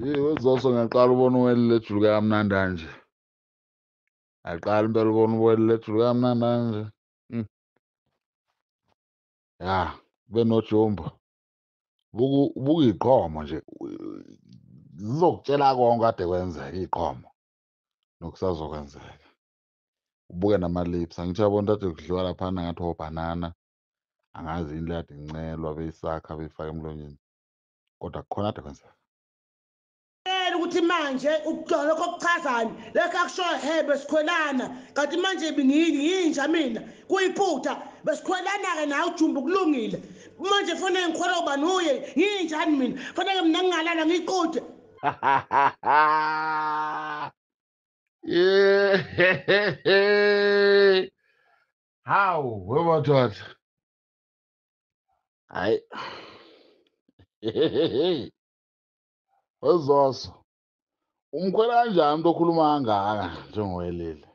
Yeyi weZoso ngiyaqala ubona uwelile ejuluke kamnandi kanje. Ngiyaqala impela ubona uwelile ejuluke kamnandi kanje. Ya, benojumbo. Buka buka iy'qhomo nje, zizokutshela konke kade kwenzeka iy'qhomo nokusazokwenzeka. Ubuke nama-lips, angithi uyabona kade kudliwa laphana ngathi obhanana, angazi yini le kade incelwa beyisakha beyifaka emlonyeni, kodwa kukhona kade kwenzeka. Ukuthi manje lokho kuchazani lokho akushoyo he besikhwelana kanti manje ngiyinja mina kuyiphutha besikhwelana-ke nawe ujumba kulungile manje fanele ngikhwela ubani uye ngiyinjani mina fanele mina ngingalala ngiyiqude. Yeah. Hawu, wemadoda. Hayi. WeZoso. Umkhwela kanjani umuntu okhuluma kangaka njengoWelile?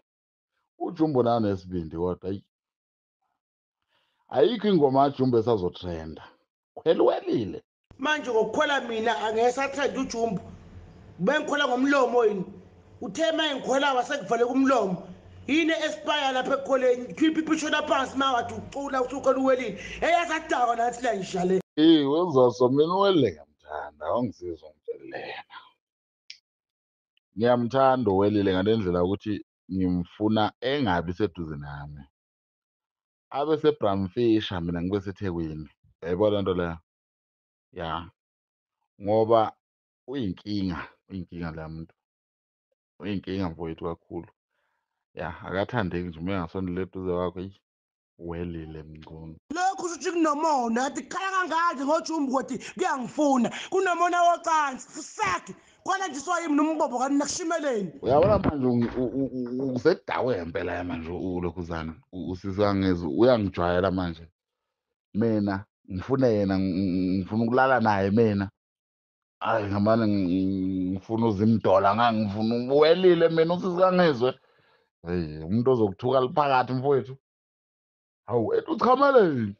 UJumbo nawe nesibindi kodwa ayi. Ayikho ingoma kaJumbo esazotrenda. Khwela uWelile. Manje ngokukhwela mina angeke satrend uJumbo. Bengikhwela ngomlomo yini? Uthe uma ngikhwela wasekuvaleka umlomo. Yini espire lapha ekukhweleni? Khipha ipishona phansi uma wathi ucula usukhwela uWelile. Eyasadakwa nathi la ngisha le. Eh weZoso mina uWelile ngiyamthanda, awungizizwa ngitshele yena. Ngiyamthanda uWelile ngale ndlela ukuthi ngimfuna engabi seduze nami. Abe seBramfisher mina ngibe seThekwini. Uyayibona le nto leyo? Ya. Ngoba uyinkinga, uyinkinga la muntu. Uyinkinga mfowethu kakhulu. Ya, akathandeki nje uma engasondela eduze kwakho eyi Welile Mchunu. Lokhu kusho ukuthi kunomona athi khala kangaka ngojumbu kodwa kuyangifuna kunomona wocansi fusaki kwalandiswa yimi nombobo kanti nakushimeleni. Uyabona manje usedawe ngempela manje ulokhuzana usisangezwe uyangijwayela manje. Mina ngifune yena ngifuna ukulala naye mina. Hayi ngamane ngifuna uzimdola ngangifuna uWelile mina usisangezwe. Hey umuntu ozokuthuka liphakathi mfowethu. Hawu ethi uchameleni.